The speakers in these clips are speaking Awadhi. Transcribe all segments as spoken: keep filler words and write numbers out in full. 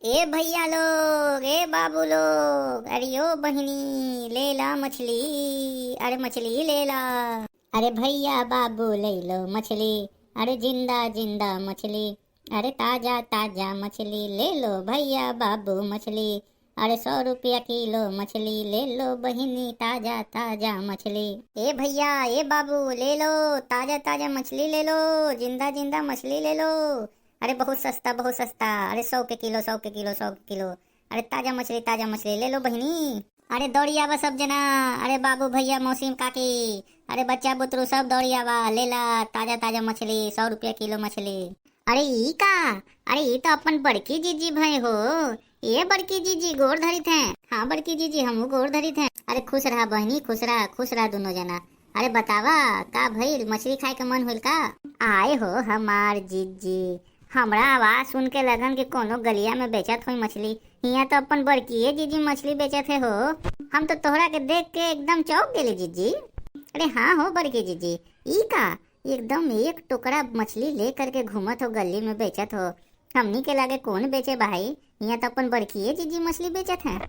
ए भैया लोग, ए बाबू लोग, अरे ओ बहिनी, ले ला मछली, अरे मछली ले ला। अरे भैया बाबू ले लो मछली, अरे जिंदा जिंदा मछली, अरे ताजा ताजा मछली ले लो भैया बाबू मछली, अरे सौ रुपया किलो मछली ले लो बहिनी, ताजा ताजा मछली। ए भैया, ए बाबू, ले लो, ताजा ताजा मछली ले लो, जिंदा जिंदा मछली ले लो। अरे बहुत सस्ता, बहुत सस्ता, अरे सौ के किलो, सौ के किलो, सौ के किलो। अरे ताजा मछली, ताजा मछली ले लो बहिनी। अरे दौड़ी आवा सब जना, अरे बाबू भैया मौसी काकी, अरे बच्चा बुतरू सब दौड़ी आवा, ले ला ताजा ताजा मछली, सौ रुपया किलो मछली। अरे ई का? अरे ई तो अपन बड़की जीजी भई हो। ए बड़की जीजी, गोड़ धरित हैं। हाँ बड़की जीजी, हमहू गोड़ धरित हैं। अरे खुश रहा बहिनी, खुश रहा, खुश रहा दुनो जना। अरे बतावा, का भइल, मछली खाए के मन होइल का? आए हो हमार जीजी, हमरा आवाज सुन के लगन कि कोनो गलिया में बेचत होई मछली। हियाँ तो अपन बड़किए जीजी मछली बेचत है हो। हम तो तोहरा के देख के एकदम चौंक गेली जीजी। अरे हाँ हो बड़की जीजी, ई का, एकदम एक टुकड़ा मछली ले करके घूमत हो, गली में बेचत हो। हमनी के लागे कौन बेचे भाई, हियाँ तो अपन बड़किए जीजी मछली बेचत हैं।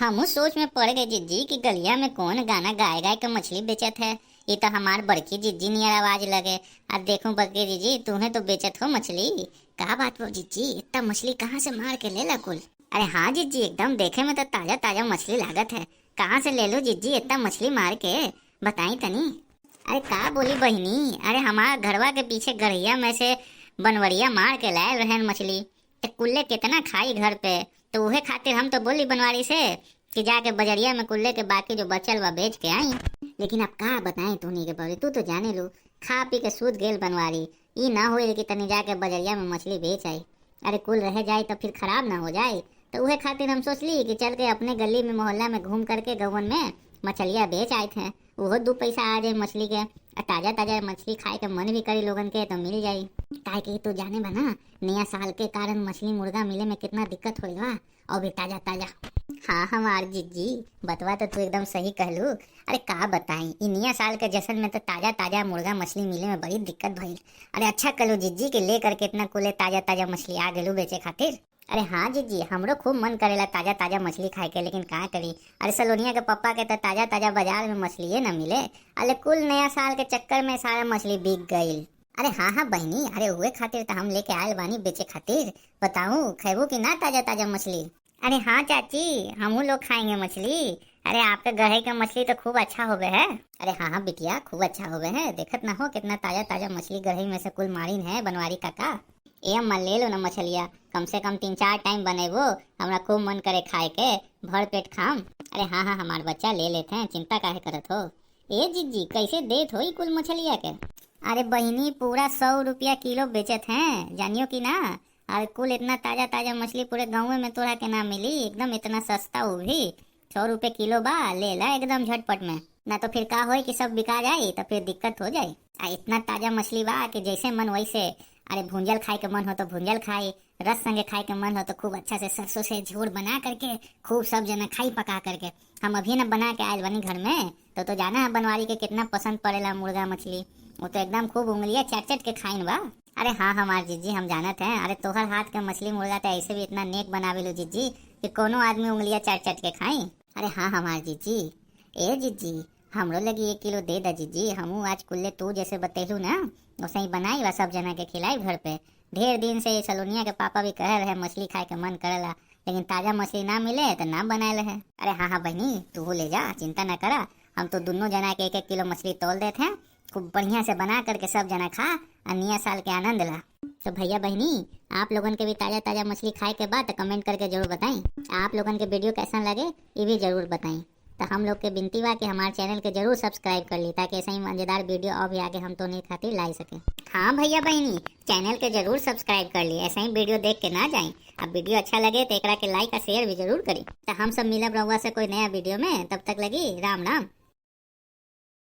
हमहू सोच में पड़ गए जीजी कि गलिया में कौन गाना गाए गाए के मछली बेचत है। ये तो हमार बड़की जीजी नियर आवाज लगे। आ देखो बड़की जीजी, तूहे तो बेचत हो मछली। का बात बा जीजी, इतना मछली कहाँ से मार के ले ला कुल? अरे हाँ जीजी, एकदम देखे में तो ताजा ताजा मछली लागत है। कहाँ से ले लो जीजी इतना मछली मार के, बताई तनी। अरे का बोली बहिनी, अरे हमार घरवा के पीछे गड़हिया में से बनवरिया मार के लायल रहन मछली। ते कुल्ले कितना खाई घर पे, तो उहे खातिर हम तो बोली बनवारी से कि जाके बजरिया में कुल्ले के बाकी जो बचल बा बेच के आई। लेकिन अब का बताएं तोहनी के बबली, तू तो जाने लू, खा पी के सूत गेल बनवारी। ई ना होई कि तनी जाके बजरिया में मछली बेच आई। अरे कुल रह जाई तो फिर खराब ना हो जाई, तो उहे खातिर हम सोचली कि चल के अपने गली में मोहल्ला में घूम करके गौवन में मछलिया बेच आए थे, उहो दू पैसा आ जाए मछली के। आ ताजा ताजा मछली खाए के मन भी करी लोगन के तो मिल जाई। काहे कि तू जाने बा ना, नया साल के कारण मछली मुर्गा मिले में कितना दिक्कत होइल बा, और भी ताजा ताजा। हाँ हमार जीजी, बतवा तो तू एकदम सही कहलू। अरे का बताई, ई नया साल के जश्न में तो ताजा ताजा मुर्गा मछली मिले में बड़ी दिक्कत भइल। अरे अच्छा कहलू जीजी कि लेकर कितना कुले ताजा ताजा मछली आ गेलू बेचे खातिर। अरे हाँ जीजी, हमरो खूब मन करेला ताजा ताजा मछली खाए के, लेकिन का करी, अरे सलोनिया के पप्पा के तो ताजा ताजा बाजार में मछलिए ना मिले। अरे कुल नया साल के चक्कर में सारा मछली बिक गइल। अरे हाँ हाँ बहिनी, अरे उहे खातिर तो हम लेके आयल बानी बेचे खातिर। बताऊ, खैबू कि ना ताजा ताजा मछली? अरे हाँ चाची, हमहू लोग खाएंगे मछली। अरे आपके गढ़ई के मछली तो खूब अच्छा होबे है। अरे हाँ हाँ बिटिया, खूब अच्छा होबे है। देखत ना हो कितना ताजा ताजा मछली गढ़ई में से कुल मारिन है बनवारी काका। ए अम्मा, ले लो ना मछलिया, कम से कम तीन चार टाइम बनेबो, हमरा खूब मन करे खाए के, भर पेट खाम। अरे हाँ हाँ हमार बच्चा, ले लेत हैं, चिंता काहे करत हो? ए जीजी, कैसे देत हो ई कुल मछलिया के? अरे बहिनी, पूरा सौ रुपया किलो बेचत हैं, जानियो कि ना? अरे कुल इतना ताजा ताजा मछली पूरे गाँव में तोड़ा के ना मिली, एकदम इतना सस्ता, वो भी सौ रुपये किलो बा, ले ला एकदम झटपट में, ना तो फिर का होई कि सब बिका जाई, तो फिर दिक्कत हो जाई। आ इतना ताजा मछली बा कि जैसे मन वैसे, अरे भूंजल खाए के मन हो तो भूंजल खाई, रस संगे खाए के मन हो तो खूब अच्छा से सरसों से झोर बना करके खूब सब जना खाई पका करके। हम अभी ना बना के आयल बानी घर में, तो तो जाना है बनवारी के कितना पसंद पड़ेला मुर्गा मछली, वो तो एकदम खूब उंगलिया चाट चाट के खाइन बा। अरे हाँ हमार जीजी, हम जानत हैं, अरे तोहर हाथ के मछली मुर्गा तो ऐसे भी इतना नेक बनावेलू जीजी कि कोनो आदमी उंगलिया चाट चाट के खाई। अरे हाँ हमार जीजी, ए जीजी, हमरो लगी एक किलो दे दा जीजी, हमहू आज कुल्ले तू जैसे बतेलू ना, वैसे ही बनाई बा सब जना के खिलाई घर पे। ढेर दिन से ये सलोनिया के पापा भी कहे रहे मछली खाए के मन करेला, लेकिन ताजा मछली ना मिले तो ना बनाए रहे। अरे हाँ हाँ बहनी, तू ले जा, चिंता ना करा, हम तो दोनों जना के एक एक किलो मछली तोल देत हैं, खूब बढ़िया से बना करके सब जना खा और नया साल के आनंद ला। तो भैया बहनी, आप लोगन के भी ताजा ताजा मछली खाए के बाद कमेंट करके जरूर बताई। आप लोगन के वीडियो कैसन लगे, ये भी जरूर बताई। तो हम लोग के विनती बा कि हमारे चैनल के जरूर सब्सक्राइब कर ली, ताकि ऐसा ही मजेदार वीडियो और भी आगे हम तोहनी खातिर लाई सके। हाँ भैया बहनी, चैनल के जरूर सब्सक्राइब कर ली, ऐसा ही वीडियो देख के ना जाए। अब वीडियो अच्छा लगे तो एकरा के लाइक और शेयर भी जरूर करी। तो हम सब मिलब रहुआ से कोई नया वीडियो में, तब तक लगी राम राम।